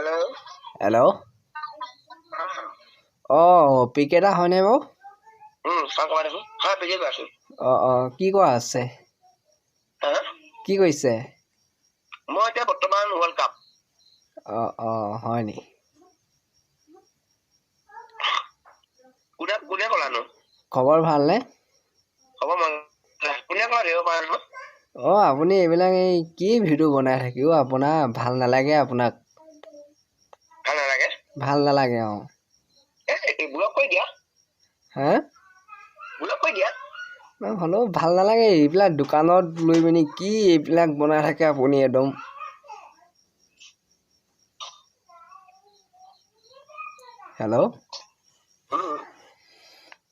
Hello'. Hello'. অঁ, পিকেদা হয়নে বাৰু? চাওঁ কমাই দেখোন। হয়, পিকে কোৱাচোন। অঁ অঁ কি কৰা আছে? হা? কি কৰিছে? মই এতিয়া বৰ্তমান ৱৰ্ল্ড কাপ। অঁ অঁ হয় নি? কোনে কোনে ক'লানো? খবৰ ভালনে? হ'ব, মই কোনে ক'লা ধৰিব পৰা নহয়। অঁ, আপুনি এইবিলাক এই কি ভিডিঅ' বনাই থাকে অ'? আপোনাৰ ভাল নালাগে আপোনাক। ভাল নালাগে? ভাল নালাগে অঁ। এই ব্লক কৰি দিয়া। হা? ব্লক কৰি দিয়া। হ'লেও ভাল নালাগে, এইবিলাক দোকানত লৈ পিনি কি এইবিলাক বনাই থাকে আপুনি একদম। হেল্ল'।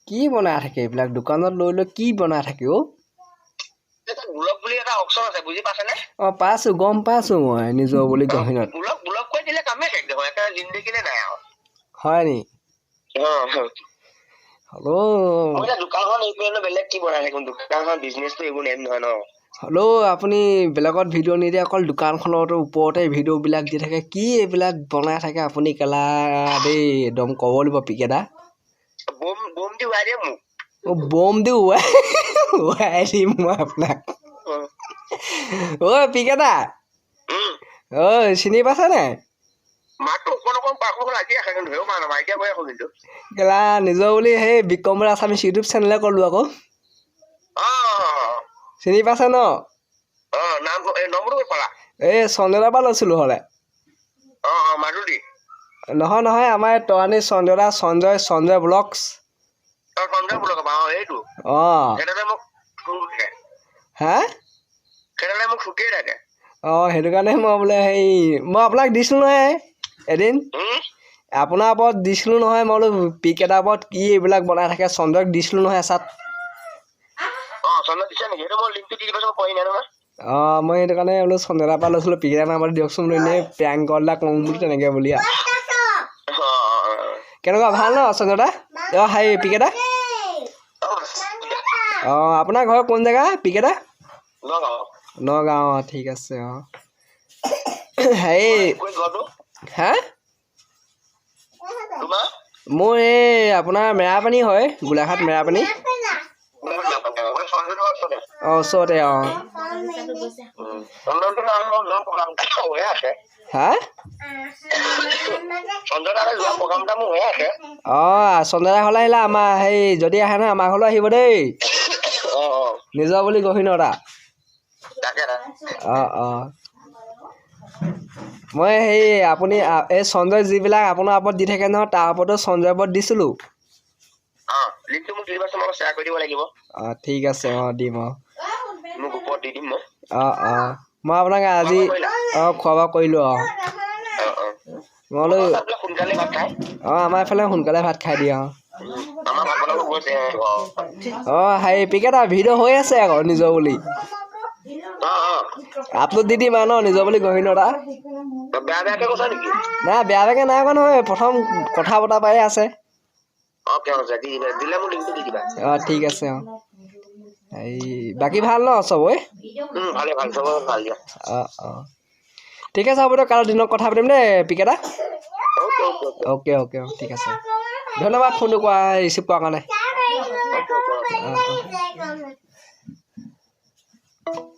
কি বনাই থাকে এইবিলাক দোকানত লৈ লৈ কি বনাই থাকে অ'? ব্লক বুলি এটা অপচন আছে, বুজি পাইছেনে? অঁ, পাইছোঁ, গম পাইছোঁ মই নিজৰ বুলি গহীনত। ব্লক ব্লক কৰি দিলে কামেই শেষ দেখোন, একেবাৰে জিন্দেগীলে নাই আৰু। হয় নি? অঁ। হ'লেও মই এতিয়া দোকানখন এৰি পেলাই বেলেগ কি বনাই থাকিম? দোকানখন বিজনেছটো এইবোৰ নেম নহয় ন। হ'লেও আপুনি বেলেগত ভিডিঅ' নিদিয়ে, অকল দোকানখনৰ ওপৰতে ভিডিঅ'বিলাক দি থাকে। কি এইবিলাক বনাই থাকে আপুনি কেলা দেই, একদম ক'ব লাগিব পিকেদা। বম বম দি উৰাই দিয়ে মোক। অ', বম দি উৰাই উৰাই দিম মই আপোনাক। ঐ পিকেদা, ঐ চিনি পাইছে নাই? মাতটো অকণ অকণ পাকো লাগি আছে, কিন্তু ধৰিব পৰা নাই এতিয়া কৈ আছো কিন্তু। কেলা নিজৰ বুলি সেই বিক্ৰম আছামিছ ইউটিউব চেনেলে ক'লোঁ আকৌ। চিনি পাইছে ন? অঁ, নাম এই নম্বৰটো ক'ত পালা? এই চন্দনাৰ পৰা লৈছিলোঁ হ'লে। অঁ অঁ মাধুৰী? নহয় নহয়, আমাৰ তৰাণী চন্দনা, সঞ্জয়, সঞ্জয় ব্লগছ। অঁ, সঞ্জয় ব্লগৰ পৰা। অঁ, এইটো। অঁ। সেইদৰে মোক হা? সেইদৰে মোক ছুটিয়ে থাকে। অঁ, সেইটো কাৰণে মই বোলে হেৰি মই আপোনাক দিছিলোঁ নহয় এদিন, আপোনাৰ ওপৰত দিছিলোঁ নহয়, মই বোলো পিক এটাৰ ওপৰত কি এইবিলাক বনাই থাকে, সঞ্জয়ক দিছিলোঁ নহয় এচাত। অঁ, সঞ্জয় দিছে নেকি? সেইটো মই লিংকটো দি দিবাচোন, মই পোৱাই নাই নহয়। অঁ, মই সেইটো কাৰণে বোলো সঞ্জয় দাৰ পৰা লৈছিলোঁ, পিক এটাৰ নাম্বাৰটো দিয়কচোন বোলো, এনেই প্ৰেংক কল এটা কৰোঁ বুলি তেনেকৈ বুলি আৰু। কেনেকুৱা, ভাল ন সঞ্জয় দা? অঁ, হেৰি পিকে দা। অঁ, আপোনাৰ ঘৰ কোন জেগা পিকে দা? নগাঁও। নগাঁও, অঁ, ঠিক আছে। অঁ, হেৰি হা, মোৰ এই আপোনাৰ মেৰাপানী হয়, গোলাঘাট মেৰাপানী। অঁ, ওচৰতে। অঁ। হা? অঁ, সঞ্জয় দা ঘৰলৈ আহিলে আমাৰ সেই যদি আহে নহয় আমাৰ ঘৰলৈ আহিব দেই, নিজৰ বুলি গহীনতা। অঁ অঁ মই সেই আপুনি এই সঞ্জয় যিবিলাক আপোনাৰ ওপৰত দি থাকে নহয়, তাৰ ওপৰতো সঞ্জয়ৰ ওপৰত দিছিলোঁ। অঁ, ঠিক আছে, অঁ, দিম। অঁ অঁ অঁ মই আপোনাক আজি অঁ খোৱা বোৱা কৰিলোঁ। অঁ, মই বোলো অঁ, আমাৰ এইফালে সোনকালে ভাত খাই দিয়ে। অঁ অঁ হেৰি পিকেটা ভিডিঅ' হৈ আছে আকৌ নিজৰ বুলি আপলোড দি দিম আৰু ন, নিজৰ বুলি গহীনতা। নাই, বেয়া বেয়াকৈ নাই কোৱা নহয়, প্ৰথম কথা বতৰা পাই আছে। অঁ, ঠিক আছে। অঁ, এই বাকী ভাল ন চবৰে? অঁ অঁ ঠিক আছে, হ'ব দিয়ক, কাইলৈ দিনত কথা পাতিম দেই পিকেটা। অ'কে অ'কে, অঁ, ঠিক আছে, ধন্যবাদ ফোনটো কৰা ৰিচিভ কৰাৰ কাৰণে। অঁ অঁ।